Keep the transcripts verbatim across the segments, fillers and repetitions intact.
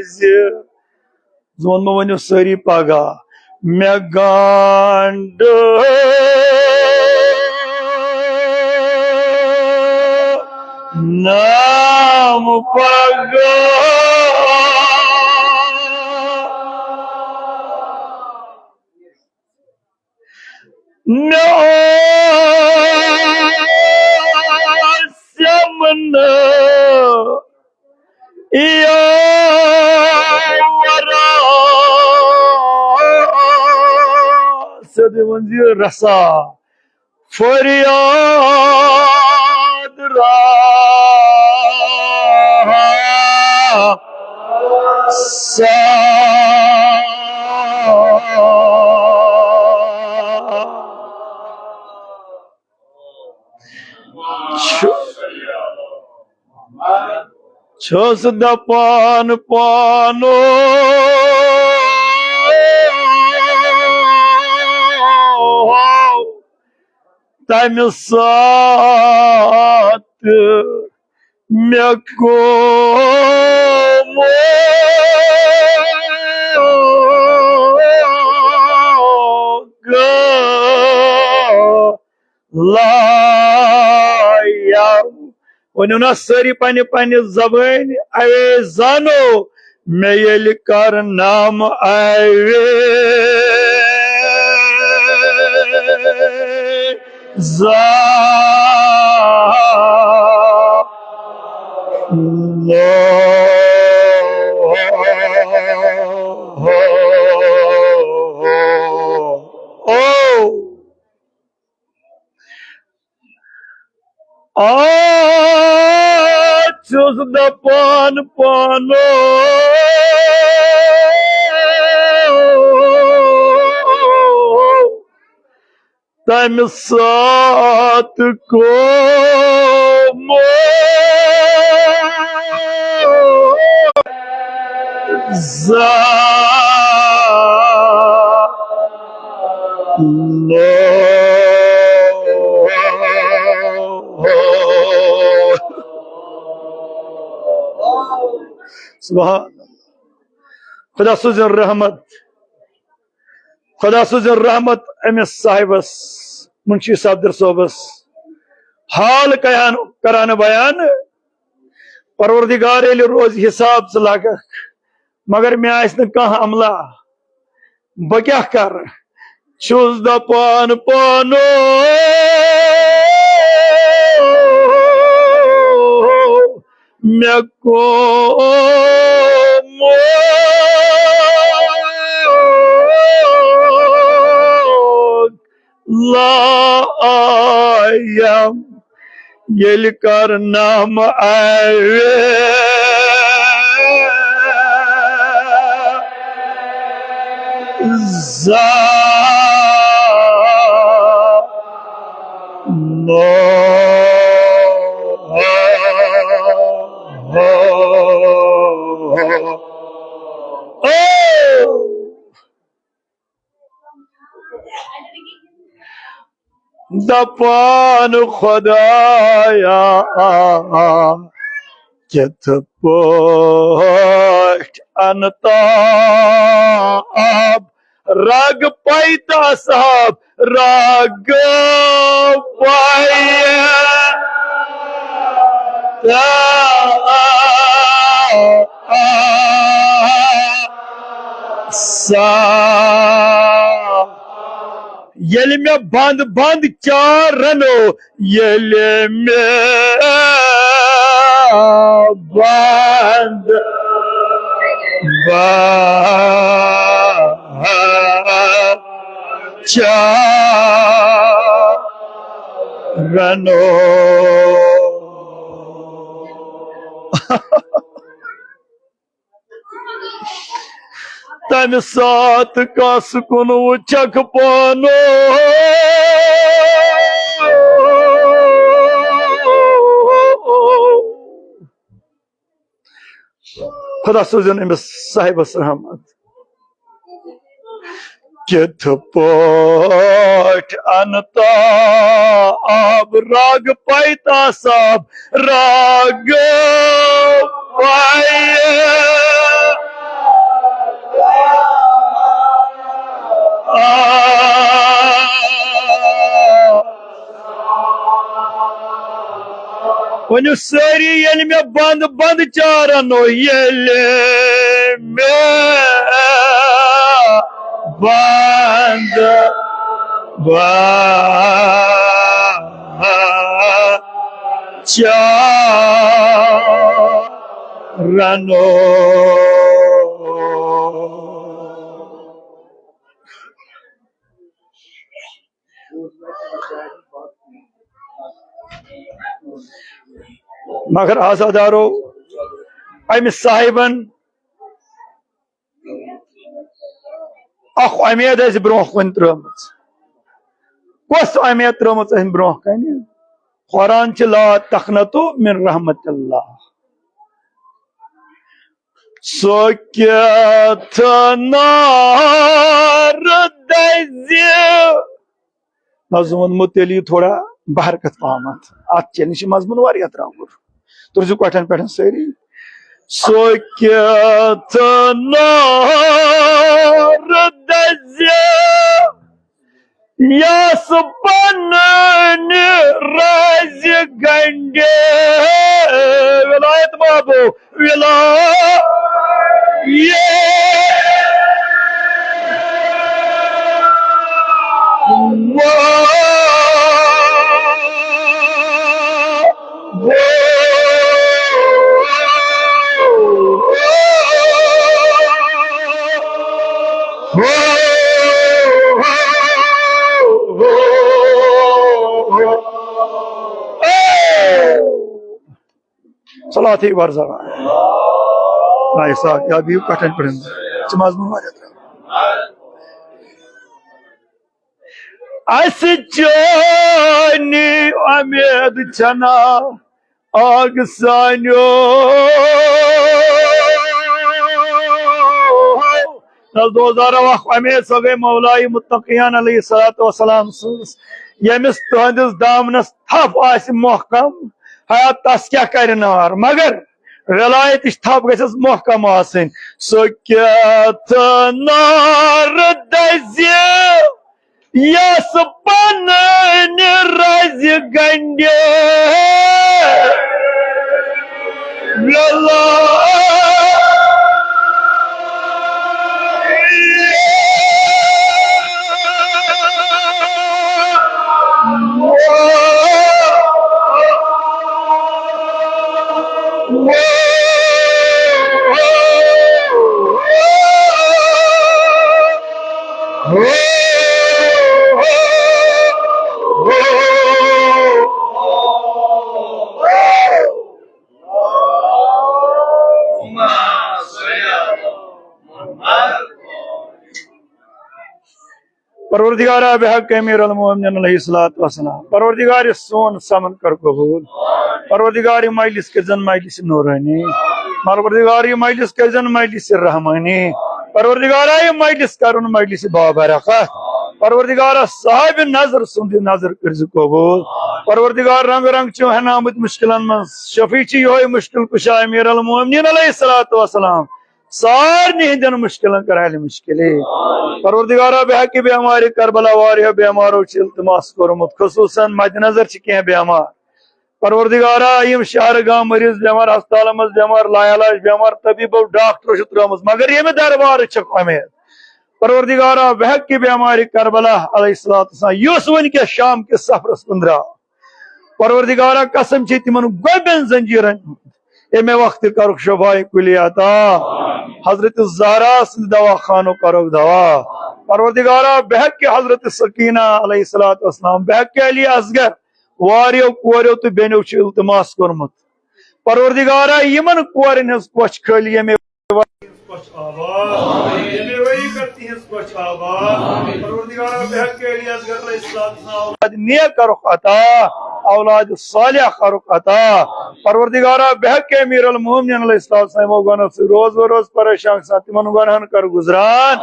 زِ زون مہ ؤنِو سٲری پگاہ، مےٚ گنڈ نام پگاہ۔ مےٚ اوس یمن یاورا سیدِ منزل رسا فریاد را سا۔ چھُ-، چھُس دپان پانو تمہِ ساتہٕ مےٚ قومو گا لایم۔ ؤنِو نا سٲری پننہِ پننہِ زبٲنۍ، اوے زانو مےٚ ییٚلہِ کرنام اوے زا او آ چھُس دپان پانو تمہِ ساتہٕ قومو زا سبحان اللہ۔ خدا سوزن رحمت، خدا سوزن رحمت أمِس صاحبس، منشی صدر صٲبس۔ حال کیان کران بیان، پروردگار ییٚلہِ روزِ حساب ژٕ لاگکھ، مگر مےٚ آسہِ نہٕ کانٛہہ عملہ، بہٕ کیٛاہ کرٕ؟ چھُس دپان پانو مےٚ قومو لایم ییٚلہِ کرنام اوے زا نو۔ دپان خدایا، کِتھ پٲٹھۍ انہٕ تاب رگ پیتا صاحب، رگ پیتا صاحب۔ ییٚلہِ مےٚ بنٛد بنٛد چارنو، ییٚلہِ مےٚ بنٛد بنٛد چارنو۔ تمہِ ساتہٕ کس کُن وٕچھکھ پانو؟ خدا سوزن أمِس صاحبس رحمت۔ کِتھ پٲٹھۍ انہٕ تاب رگ پیتا صاحب، رگ پے ؤنِو سٲری، ییٚلہِ مےٚ بنٛد بنٛد چارن او، ییٚلہِ مےٚ بنٛد بنٛد چارن او۔ مگر عزادارو، امہِ صاحبن اکھ امید ٲس برونٛہہ کُن ترٲومٕژ۔ کۄس امید ترٲومٕژ أمۍ برونٛہہ کنہِ؟ قرآن چھِ، "لا تقنطوا من رحمت اللہ"۔ سُہ کیٛاہ تھٲو نار دَزِ۔ نظمن متعلق تھوڑا بحرکت پہمتھ۔ اتھ چلہِ، یہِ چھُ مضموٗن واریاہ ترٛاوُن۔ تُلزِ کۄٹھٮ۪ن پٮ۪ٹھ سٲری۔ سُہ کیٛاہ تھٲو نار دَزِ۔ یس پننہِ رازِ گنڈِ۔ ولایت محبوب، ولایت۔ صلاتِ ورزا۔ نہ، یہِ سا، یا بِہِو کٹھن پٮ۪ٹھ۔ ژٕ مضموٗن واریاہ ترٛاو۔ اسہِ چٲنۍ امید چھنا آگ سانیو۔ نہ، دوزارو اکھ امید، سۄ گٔے مولای متقیان علیہ الصلوۃ والسلام سٕنٛز، ییٚمِس تُہنٛدِس دامنس تھپھ آسہِ محکم، حیا تس کیٛاہ کرِ نار؟ مگر ولایتٕچ تھپھ گژھٮ۪س محکم آسٕنۍ۔ سُہ کیٛاہ تھٲو نار دَزِ، یس پننہِ رازِ گنڈِ۔ ویلا۔ پروردگارا بحق امیر المومنین علیہ الصلوۃ والسلام، پروردگار یہِ سون سمن کر قبول۔ پروردگار یہِ مجلس کٔرزن مجلس نورانی۔ پروردگار یہِ مجلس کٔرزن مجلس رحمانی۔ پروردگارا یہِ مجلس کرُن مجلس بابرکت۔ پروردگارا صاحب نظر سُنٛد یہِ نظر کٔرزِ قبول۔ پروردگار رنگ رنگ چھِ ہن آمٕتۍ مشکلن منٛز، شفیع چھِ یِہوٚے مشکل کشا امیر المومنین علیہ الصلوۃ والسلام۔ سارنٕے ہٕنٛدٮ۪ن مُشکِلن کر حل مُشکِلٕے۔ پروردگارا، بحق بیمارِ کربلا واریاہو بیمارو چھُ التماس کوٚرمُت، خصوصاً مدِ نظر چھِ کینٛہہ بیمار۔ پروردگارا، یِم شہر گام مریض بیمار، ہسپتالن منٛز بیمار، لاعلاج بیمار، طبیبو ڈاکٹرو چھِ ترٲومٕژ، مگر ییٚمہِ دربارٕچ چھکھ اُمید۔ پروردگارا، بحق بیمارِ کربلا علیہ الصلوۃ والسلام، یُس وٕنکیٚس شام کِس سفرس کُن درٛاو، پروردگارا، قسم چھے تِمن گۄبٮ۪ن زنجیرن ہُنٛد۔ ییٚمہِ وقتہٕ کرُکھ شفاعی کُلی عطا۔ حضرت زہرا سٕنٛدِ دوا خانُک کرُکھ دوا۔ پروردگارا، بحق حضرت سکینہ علیہ الصلوۃ والسلام، بحق علی اصغر، واریو کوریو تہٕ بیٚنیو چھُ التماس کوٚرمُت۔ پروردگارا، یِمن کورٮ۪ن ہٕنٛز کۄچھ کھٲلۍ ییٚمہِ کۄچھ آباد۔ ییٚمہِ ؤری کر تِہنٛز کۄچھ آباد۔ پروردگارا، بحق علی اصغر علیہ السلام سٕنٛز اولاد نیک کرُکھ عطا، اولاد صالح کرُکھ عطا۔ پروردگارا، بحق امیر المومنین علیہ السلام سٕنٛز یِمو گۄناہو سۭتۍ روز و روز پریشان گژھان، تِمن گۄناہن کر گُزران۔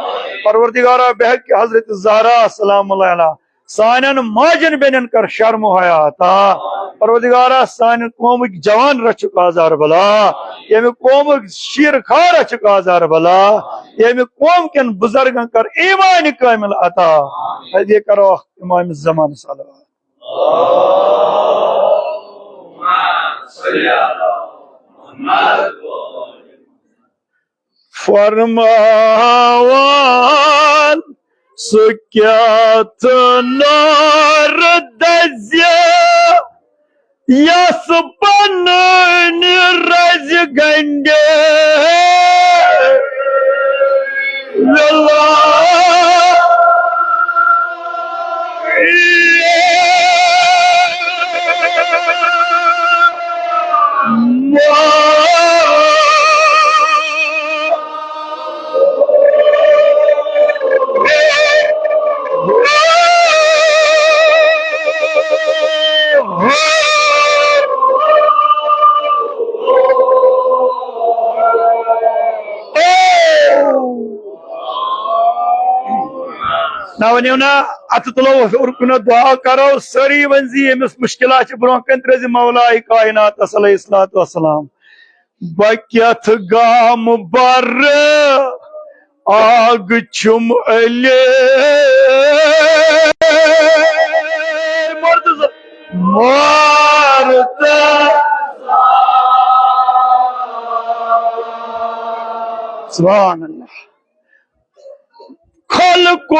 پروردگارا، بحق حضرت زہرا سلام اللہ علیہا، سانٮ۪ن ماجن بیٚنٮ۪ن کر شرم و حیا عطا۔ پروردگارا، سانہِ قومٕکۍ جوان رچھُکھ آزار بلا، ییٚمہِ قومٕکۍ شیر خار رچھُکھ آزار بلا، ییٚمہِ قوم کٮ۪ن بزرگن کر ایمان کامل عطا۔ بیٚیہِ کرو اکھ امام زمان صلوات۔ فرماوان سُہ کیٛاہ نار دزِ، یس پنٕنۍ رزِ گنڈِ۔ للہ۔ نہ ؤنِو نا، اتھٕ تُلو ہیوٚر کُن، دعا کرو سٲری، ؤنۍ زِ ییٚمِس مُشکلات چھِ برونٛہہ کَنہِ، ترٛٲوزِ مولایہِ کائناتس علیہ الصلوۃ والسلام۔ بہٕ کیٛتھ گامہٕ بَرٕ آگ چھُم علی مرتضی، مرتضی۔ سبحان اللہ۔ خلقو،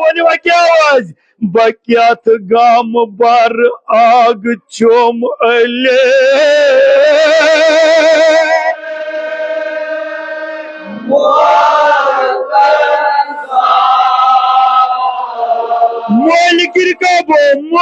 ؤنِو اَکہِ آوازِ، بہٕ کیٛتھ گامہٕ بَرٕ آگ چھُم علی۔ مالک رکابو، مالک۔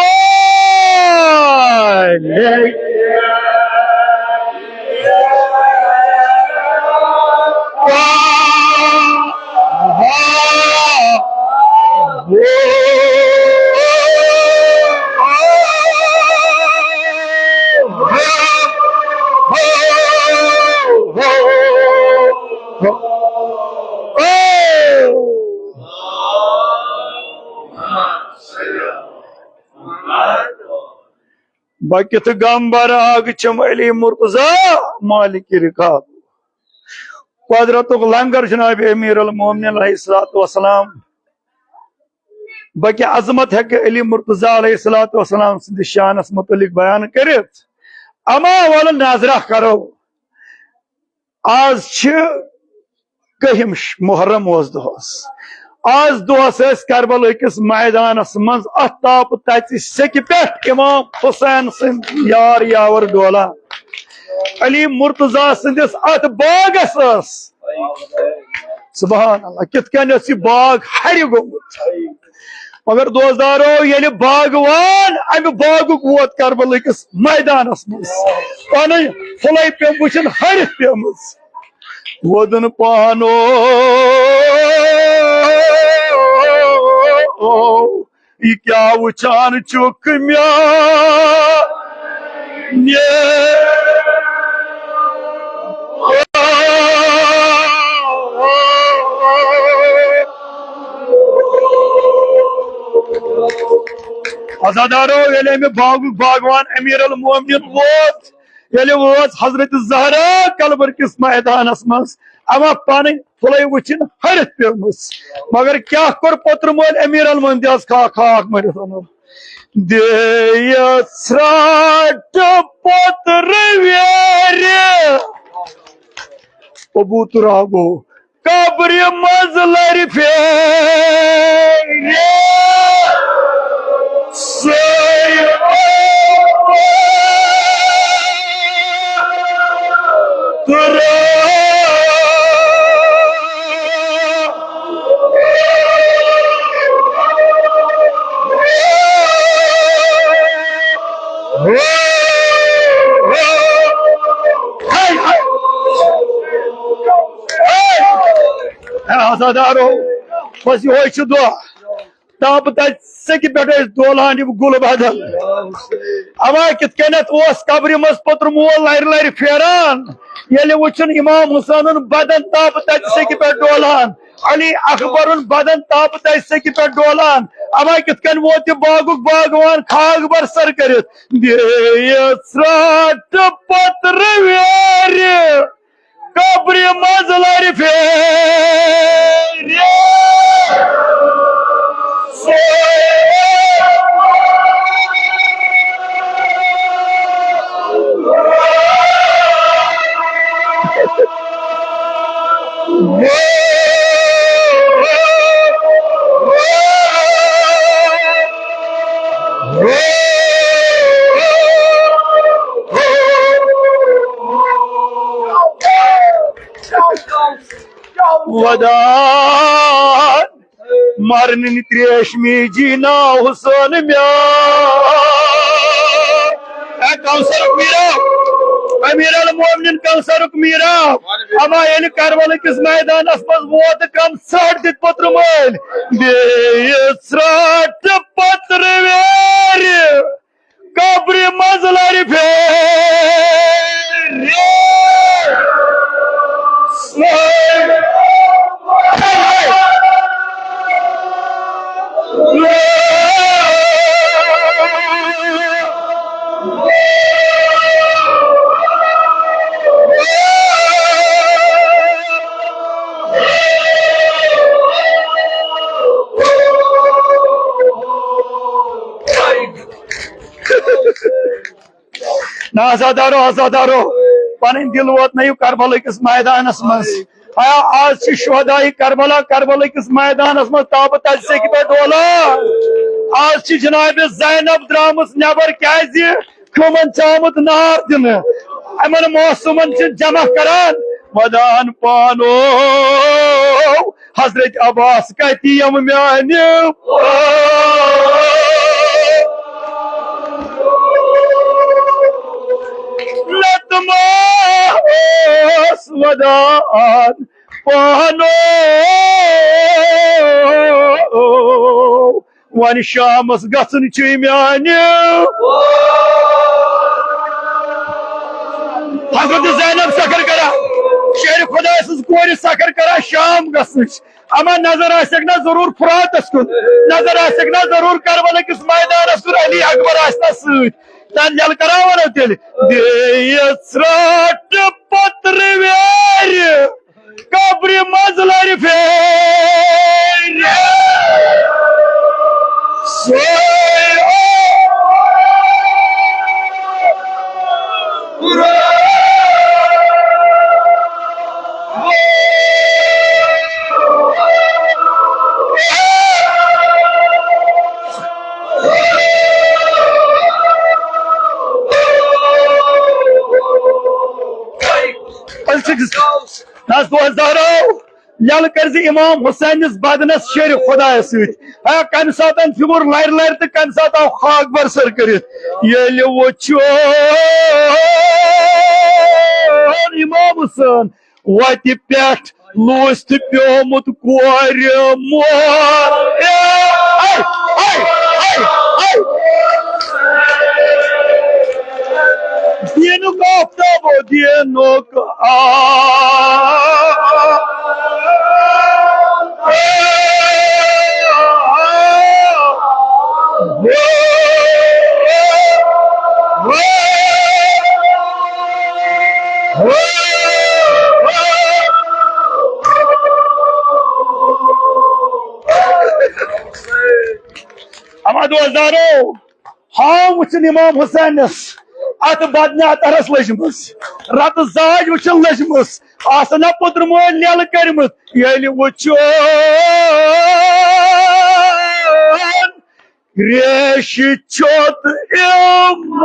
بہٕ کیٛتھ گامہٕ بَرٕ آگ چھُم علی مرتضی مالک رکاب۔ قدرتُک لنگر جناب امیر المومنین علیہ الصلوۃ والسلام۔ بہٕ کیٛاہ عظمت ہیٚکہٕ علی مرتضی علیہ الصلوۃ والسلام سٕنٛدِس شانس متعلق بیان کٔرِتھ؟ اما ولہٕ نظرہ کرو۔ آز چھِ کٔہِم ش-، محرم اوس دۄہس۔ آز دۄہس ٲسۍ کربلہٕ کِس میدانس منٛز اتھ تاپہٕ تژِ سیٚکہِ پٮ۪ٹھ امام حسین سٕنٛدۍ یار یاور ڈولان۔ علی مرتضی سٕنٛدِس اتھ باغس ٲس، سبحان اللہ، کِتھ کٔنۍ اوس یہِ باغ ہرِ گوٚمُت۔ مگر دوستدارو، ییٚلہِ باغوان امہِ باغُک ووت کربلہٕ کِس میدانس منٛز، پنٕنۍ پھُلے پیٚم وٕچھِن ہرِتھ پیمٕژ۔ وودُن پانو، یہِ کیٛاہ وٕچھان چھُکھ میٛانہِ؟ عزادارو، ییٚلہِ اَمہِ باغُک باغوان امیر المومنین ووت، ییٚلہِ وٲژ حضرت زہرا کلبر کِس میدانس منٛز، اما پنٕنۍ پھُلے وٕچھِن ہرِتھ پیمٕژ۔ مگر کیٛاہ کوٚر پوترٕ مٲلۍ امیر المومنین؟ خاک خاک مٲرِتھ اَنو۔ دِیہِ ژھرٛاٹہٕ پوترٕ ویرِ۔ ابو ترابو قبرِ منٛز لرِ پھیرِ۔ سُے ترا۔ ہاے ہاے۔ ہے عزادارو، بس یِہوٚے چھُ دۄہ۔ تاپہٕ تَتہِ سیٚکہِ پٮ۪ٹھ ٲسۍ ڈولان یِم گُلہٕ بدل۔ اما کِتھ کٔنٮ۪تھ اوس قبرِ منٛز پوٚتُر مول لرِ لرِ پھیران، ییٚلہِ وُچھُن امام حسینُن بدن تاپہٕ تَتہِ سیٚکہِ پٮ۪ٹھ ڈولان، علی اکبرُن بدن تاپہٕ تَتہِ سیٚکہِ پٮ۪ٹھ ڈولان۔ اما کِتھ کٔنۍ ووت یہِ باغُک باغوان خاک برسر کٔرِتھ؟ بیٚیہِ ژھرٛاٹہٕ پترٕ ویرِ۔ قبرِ منٛز لرِ پھیرِ۔ سُے۔ ودان مرنٕنۍ تریش می جی ناو حسین میان۔ اے کوثرُک میٖرا، امیر المومنین کوثرُک میٖرا، اما ییٚلہِ کربلہٕ کِس میدانس منٛز ووت، کم ژھرٛٹ دِتھ پٔترٕ مٲلۍ، بیٚیہِ ژھرٛٹ پٔترٕ ویرِ۔ قبرِ منٛز لرِ پھیرِ۔ نہ عزادارو، عزادارو، پنٕنۍ دِل ووت نہ یہِ کربلہٕ کِس میدانس منٛز۔ آیا آز چھِ شہداے کربلا کربلہٕ کِس میدانس منٛز تابہٕ تلہِ سیٚکہِ پٮ۪ٹھ ڈولان۔ آز چھِ جناب زینب درامٕژ نٮ۪بر، کیازِ؟ خۭمن چھِ آمُت نار دِنہٕ۔ یِمن معصومن چھِ جمع کران، ودان پانو حضرت عباس کتہِ یِم میانہِ؟ نتہٕ ما اوس ودان پانو۔ وۄنۍ شامس گژھُن چھُے میانہِ۔ حضرت زینب سخر کران، شیرِ خدایہِ سٕنٛز کورِ سخر کران شام گژھنٕچ۔ اما نظر آسٮ۪کھ نا ضروٗر فراتس کُن، نظر آسٮ۪کھ نا ضروٗر کربلا کِس میدانس کُن، علی اکبر آسہِ نا سۭتۍ۔ تہٕ ییٚلہِ کران ونو تیٚلہِ، بیٚیہِ ژھرٛٹھ پٔترٕ ویرِ۔ قبرِ منٛز لرِ پھیرِ۔ سُے نہ حظ، دۄہ حظ دارو، یلہٕ کٔرۍ زِ امام حسینس بدنس شیرِ خدایس سۭتۍ۔ ہا، کمہِ ساتن پھیوٗر لرِ لرِ تہٕ کمہِ ساتہٕ آو خاک برسر کٔرِتھ۔ ییٚلہِ وُچھُن امام حسین وتہِ پٮ۪ٹھ لوٗسۍ تہٕ پیومُت کورِ مول۔ اے، اے، اے، اے، اے۔ دینُک آفتاب، دینُک آ۔ اما دوستانو، ہاو وٕچھِن امام حسینس اتھ بدنہِ اترس لٔجمٕژ، رتہٕ زاج وٕچھِن لٔجمٕژ، آسن نہ پٔترٕ مٲلۍ لیلہٕ کٔرمٕژ۔ ییٚلہِ وٕچھُن ریشہِ چھوٚت امام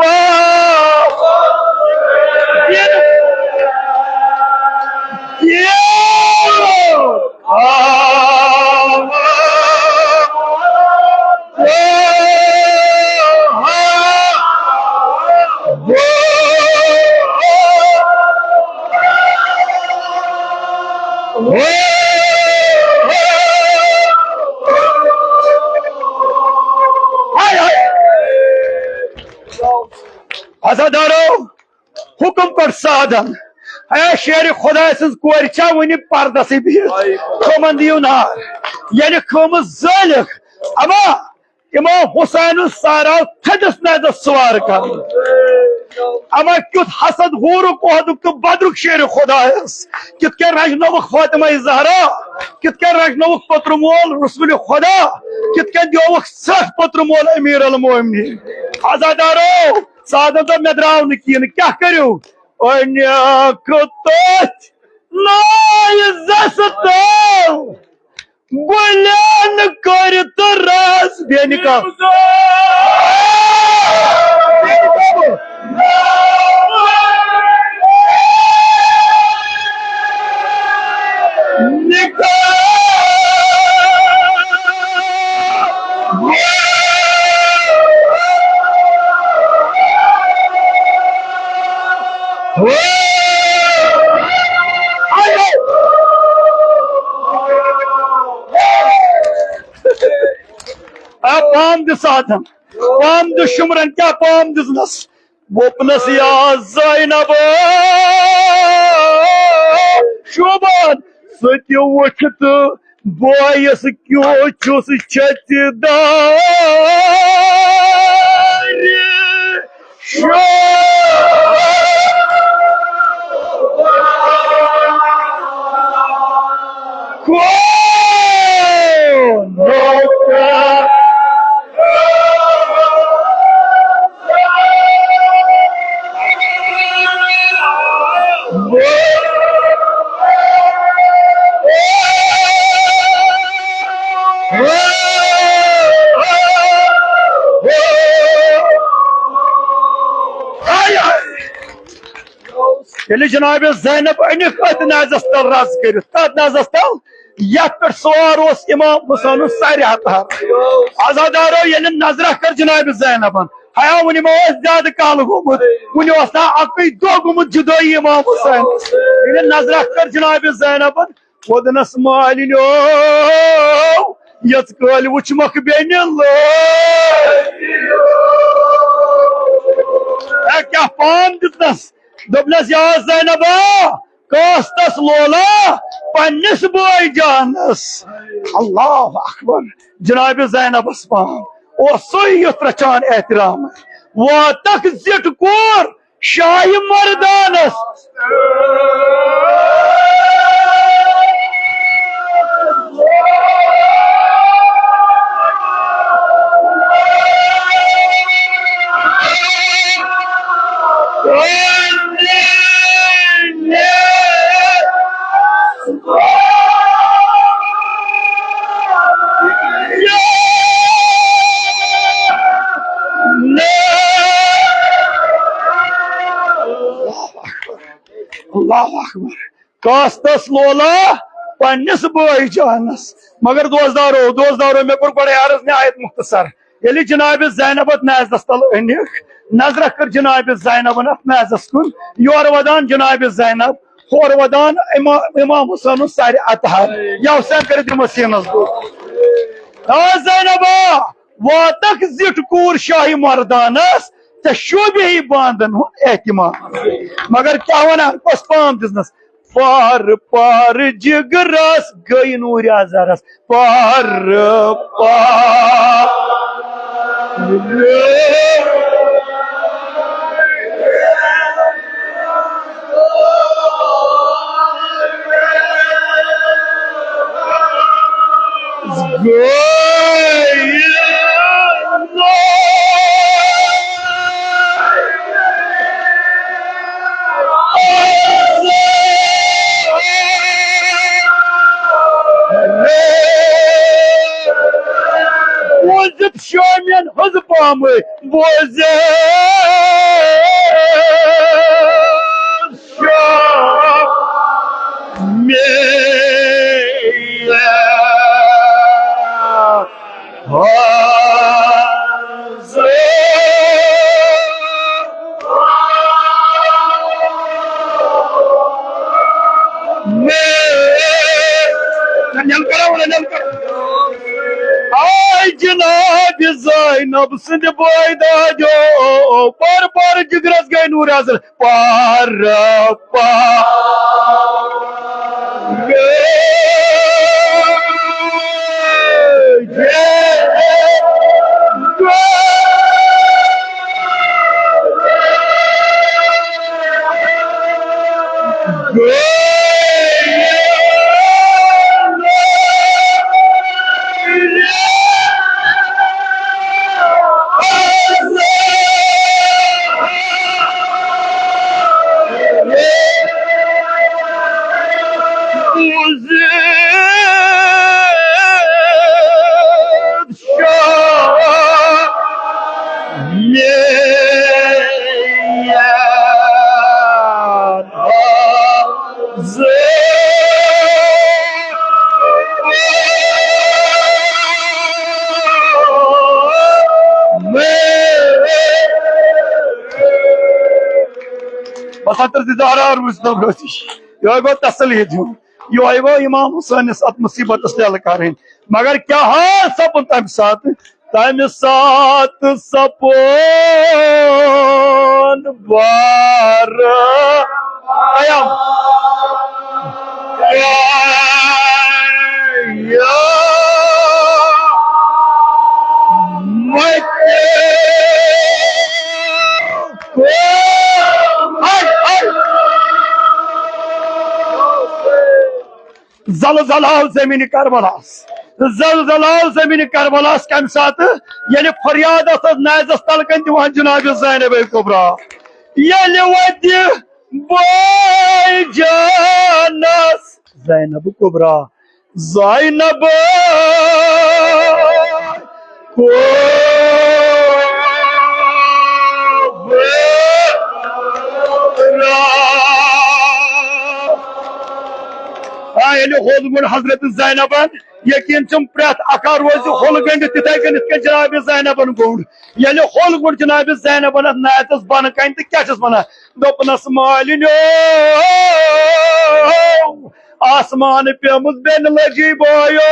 عزادارو، حکم کوٚر سعدن، اے شیرِ خدایہِ سٕنٛز کورِ چھا وُنہِ پردسٕے بِہِتھ؟ خۭمن دِیِو نار۔ ییٚلہِ خۭمہٕ زٲلِکھ، اما امام حسینُن ساراو تھٔدِس نزس سوار کرنہٕ۔ اما کیُتھ حسد غورُک عہدُک تہٕ بدرُک شیرِ خدایس، کِتھ کٔنۍ رچنووُکھ فاطمہ زہرا، کِتھ کٔنۍ رچنووُکھ پترٕ مول رسول خدا، کِتھ کٔنۍ دیووُکھ ژھٹھ پترٕ مول امیر المومنین۔ عزادارو، سعدن دوٚپ، مےٚ درٛاو نہٕ کِہیٖنۍ، کیٛاہ کٔرِو؟ أنِکھ تٔتھۍ نایہِ زَسہٕ تَل گُلٮ۪ن کٔرۍ تہٕ رَس بے نِقاب۔ آ، پام دِ ساتن، پام دِ شُمرن، کیٛاہ پام دِژنس؟ ووٚپنس یا زینب، شوٗبان سُہ تہِ وُچھ تہٕ بویس کیوں چھُس چھژِ دارِ۔ ییٚلہِ جناب زینب أنِکھ أتھۍ نازس تل رز کٔرِتھ، تتھ نازس تل یتھ پٮ۪ٹھ سوار اوس امام حسین سارِ اطہر۔ عزادارو، ییٚلہِ نظرہ کٔر جناب زینبن، حیا وُنہِ ما اوس زیادٕ کال گوٚمُت، وُنہِ اوس نا اکُے دۄہ گوٚمُت جدٲیی امام حسین۔ ییٚلہِ نظرہ کٔر جناب زینبن، ووٚدنس مالِنیو، یژ کٲلۍ وُچھمکھ بیٚنہِ لٲج۔ اے، کیٛاہ پان دیُتنس؟ دوٚپنس، یا زینبا، کاستس لولا پننِس بٲے جانس۔ اللہ اکبر۔ جناب زینبس پان اوس سُے یُتھ رچان احترام۔ واتکھ زِٹھ کور شاہہِ مردانس۔ اللہ اکبر۔ کاستس لولا پننِس بٲے جانس۔ مگر دوستدارو، دوستدارو، مےٚ کوٚر گۄڈے عرض نہایت مختصر۔ ییٚلہِ جناب زینب اتھ میزس تل أنِکھ، نظرہ کٔر جناب زینبن اتھ میزس کُن، یورٕ ودان جناب زینب، ہورٕ ودان امام، امام حسین سارِ اطہر۔ یا حسین کٔرِتھ دِمس سیٖنس بوٚد۔ آ زینبا، واتکھ زِٹھ کوٗر شاہہِ مردانس، ژےٚ شوٗبہِ ہے باندن ہُنٛد اہتمام۔ مگر کیٛاہ ونان، کۄس پام دِژنس؟ پار پار جگرس گٔے نوٗرِ اظہرس، پار پار۔ بوٗزِتھ شٲمِین ہٕنٛز پامہٕ، بوٗزِتھ شٲمِین ہٕنٛز۔ نل کرو، نل کرو۔ آے جناب زینب سٕنٛدِ بٲے دادیو، پار پار جگرس گٔے نوٗر حضرت۔ پار پار گٔے۔ خٲطرٕ تہِ دارار وٕچھنو برٛونٛہہ۔ یِہوٚے گوٚو تسلی دیُن، یِہوٚے گوٚو امام حسینس اتھ مصیبتس تیلہٕ کرٕنۍ۔ مگر کیٛاہ حال سپُد تمہِ ساتہٕ؟ تمہِ ساتہٕ سپُد بار قیام۔ زلزلہ آو زمین کربلاہس، زلزلہ آو زمین کربلاہس کمہِ ساتہٕ؟ ییٚلہِ فریاد ٲس نازس تل کن دِوان جناب زینب کبریٰ، ییٚلہِ وتہِ بٲے جانس زینب کبریٰ، زینب کبریٰ۔ آ، ییٚلہِ ہوٚل گوٚنٛڈ حضرت زینبن، یقین چھُم پرٛٮ۪تھ اکھ روزِ ہوٚل گٔنٛڈِتھ تِتھے کٔنۍ یِتھ کٔنۍ جناب زینبن گوٚنٛڈ۔ ییٚلہِ ہوٚل گوٚنٛڈ جناب زینبن اتھ ناتس بۄنہٕ کنہِ تہٕ کیٛاہ چھِس ونان؟ دوٚپنس، مالِنیو، آسمان پیمٕژ بٮ۪ن لٔجی بایو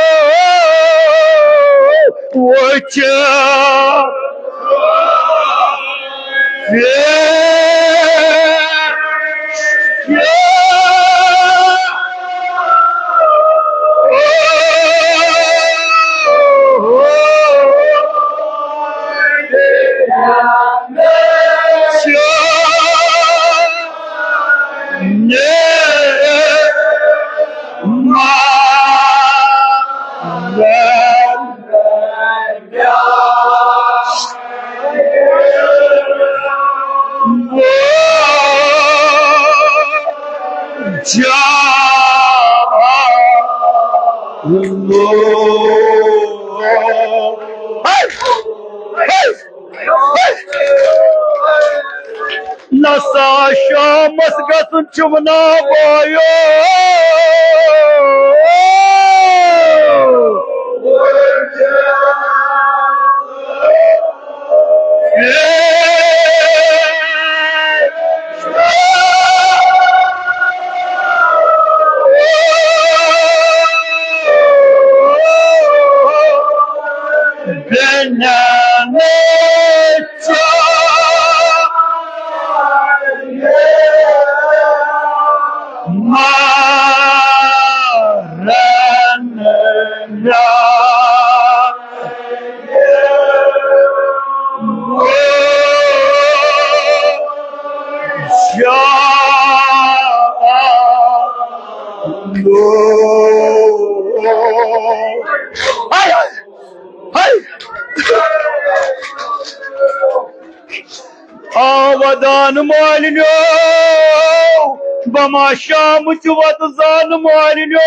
وٕچھ۔ نسا شامس گژھُن چھُم نا بایو۔ آ ودان مالِنیو، بہٕ ما شامٕچ وَتہٕ زانہٕ مالِنیو۔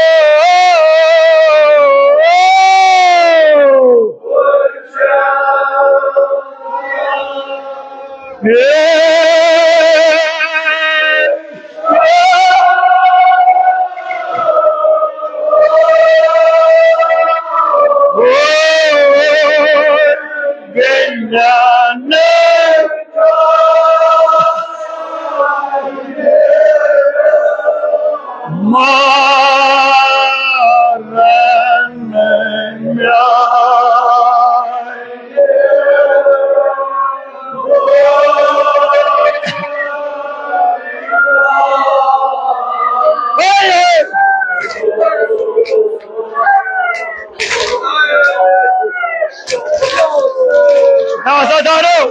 عزادارو،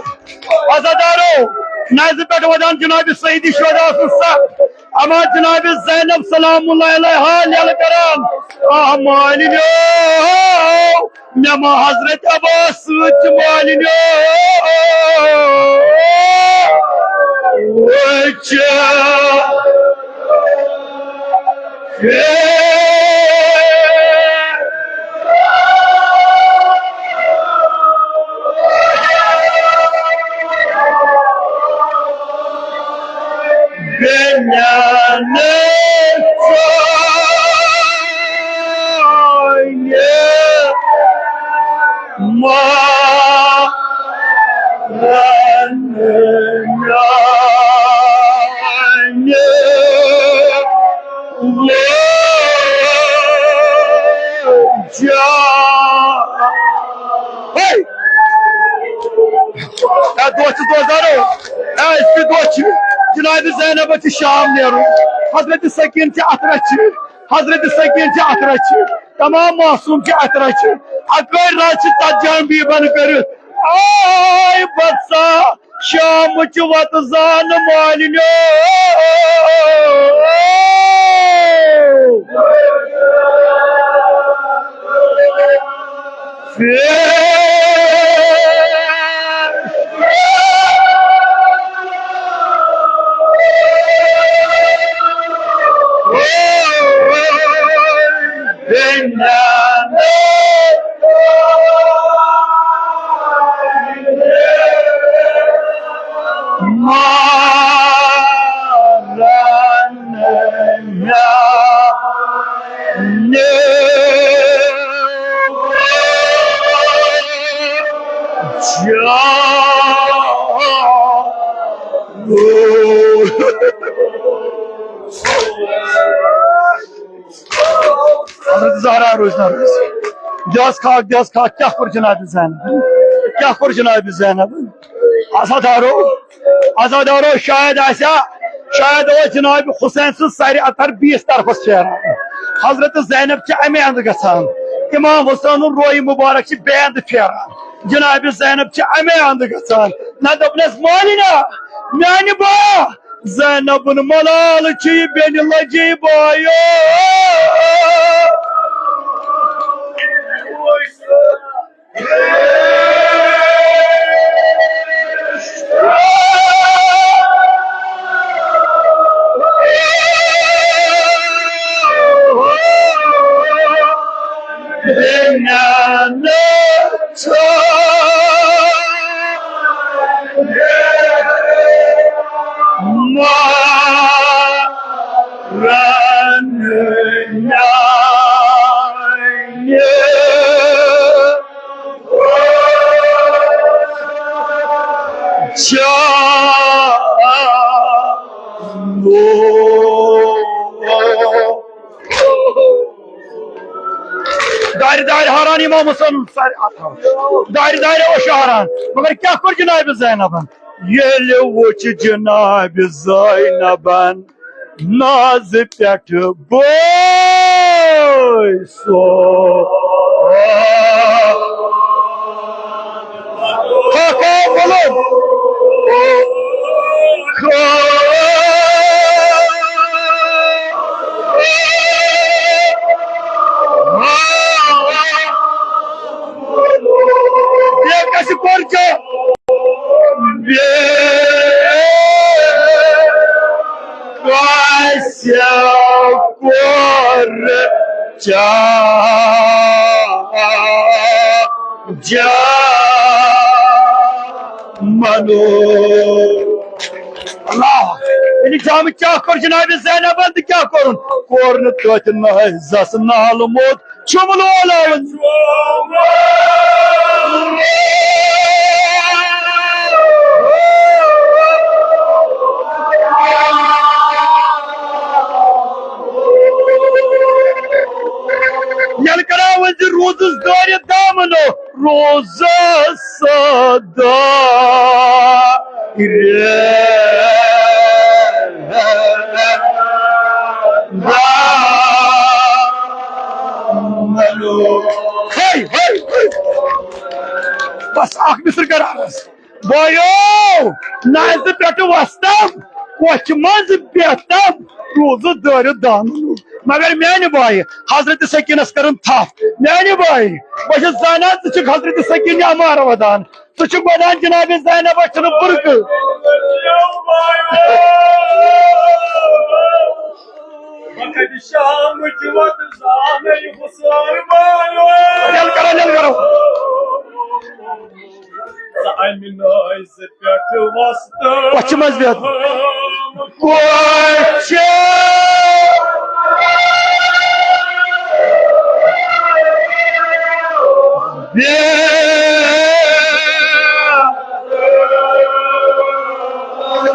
عزادارو، نزدِ پٮ۪ٹھ ودان جناب سیدِ شہدا سُنٛد سر، اما جناب زینب سلام اللہ علیہا ییٚلہِ کران، آہ مالِنیو، مےٚ ما حضرت عباس سۭتۍ چھِ مالِنیو وٕچھ۔ دۄہ چھِ دوزارو، أزکہِ دۄہ چھِ جناب زینبس چھِ شام نیرُن۔ حضرت سکین چھِ اتھرس چھِ، حضرت سکین چھِ اتھرس چھِ، تمام معصوم چھِ اتھرس چھِ۔ اکٲے رز چھِ ژتجی ہن بیبن کٔرِتھ۔ آے بسا شامٕچ وتہٕ زانہٕ مالِنیو۔ حضرت زہرا روز نہ روز۔ دِہَس خاک، دِہَس خاک، کیٛاہ کوٚر جناب زینب؟ کیٛاہ کوٚر جناب زینب؟ عزادارو، عزادارو، شاید آسیا، شاید اوس جناب حسین سٕنٛز سرِ اطہر بیٚیِس طرفس پھیران۔ حضرت زینب چھِ اَمے اندٕ گژھان۔ امام حسین روے مبارک چھِ بیٚیہِ اندٕ پھیران۔ جناب زینب چھِ اَمے اندٕ گژھان۔ نہ دوٚپنس، مالِنا، میانہِ با، زینبُن ملال چھُ یہِ بیٚنہِ لجی بایو۔ دارِ دارِ حٲران امام حسن سر۔ دارِ دارِ اوس شہران، مگر کیٛاہ کوٚر جناب زینبن؟ ییٚلہِ وُچھ جناب زینبن نازِ پٮ۪ٹھ بٲے سو۔ کاکا بولو۔ بیٚیہِ کَسہِ کوٚر ژےٚ؟ بیٚیہِ کَسہِ کوٚر چاچا منو؟ اللہ، ییٚلہِ جامہٕ کیٛاہ کوٚر جناب زینبن تہٕ کیٛاہ کوٚرُن؟ کوٚر نہٕ تٔتھۍ نٲزس نالہٕ موٚت، چھُم لولہٕ۔ ییٚلہِ کران وۄنۍ زِ روٗزُس دٲرِتھ دامنو، روٗزُس سدا۔ ہے، ہے، ہے۔ بس اکھ مِصر کر عرض۔ بایو، نازِ پٮ۪ٹھٕ وۄستم، کۄچھِ منٛز بیہتم، روٗزُس دٲرِتھ دامنو۔ مگر میانہِ بایہِ، حضرت سکینس کٔرٕن تھپھ۔ میانہِ بایہِ، بہٕ چھُس زانان ژٕ چھُکھ حضرت سکین عمار ودان۔ ژٕ چھُکھ ونان جناب زینبس چھُنہٕ برقعہٕ۔ شامٕچ وَتہٕ زانَے حُسین بایو۔ یَلہٕ کرو، یَلہٕ کرو۔ ژٕ اَمہِ نٲزِ پٮ۪ٹھ وۄستہٕ۔ کۄچھِ منٛز بیٚہتھ۔ کۄچھِ۔ بیٚہتھ۔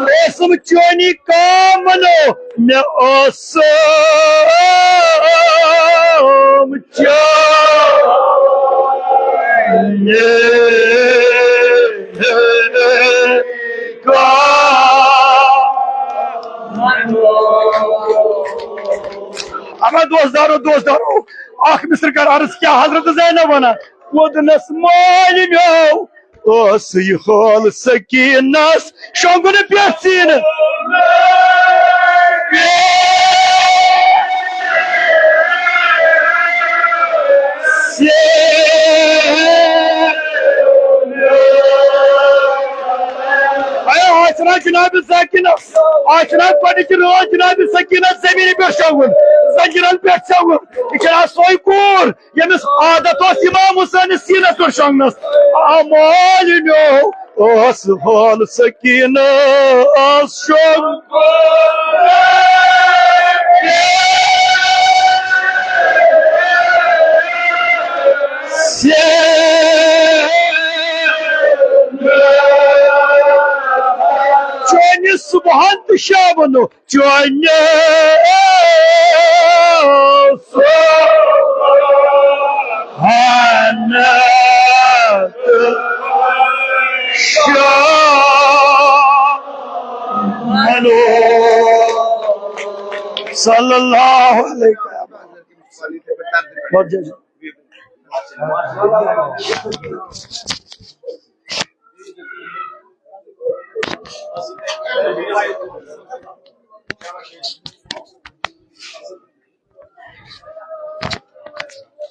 اوسُم چٲنی کامنو، مےٚ اوسُم چٲنی اما دوستدارو، دوستدارو، اکھ مصر کر عرض، کیا حضرت زینب ونان، وودنس مالہِ میو اوس یہِ حال سکینس، شۄنٛگُن پٮ۪ٹھ سیٖنہٕ۔ اے، آز چھنا جناب سکینہ، آز چھنا گۄڈنِچ رٲژ جناب سکینہ زمینہِ پٮ۪ٹھ شۄنٛگُن، زنجیرن پٮ۪ٹھ شۄنٛگُن۔ یہِ چھنا سۄے کوٗر، ییٚمِس عادت اوس امام حسینس سیٖنس پٮ۪ٹھ شۄنٛگنس۔ آ مالہِ میو اوس حال سکینہ آز شۄنٛگ۔ چٲنِس صبحن تہٕ شامن چونہِ سبحانت شاہ۔ صلی اللہ علیہ وسلم۔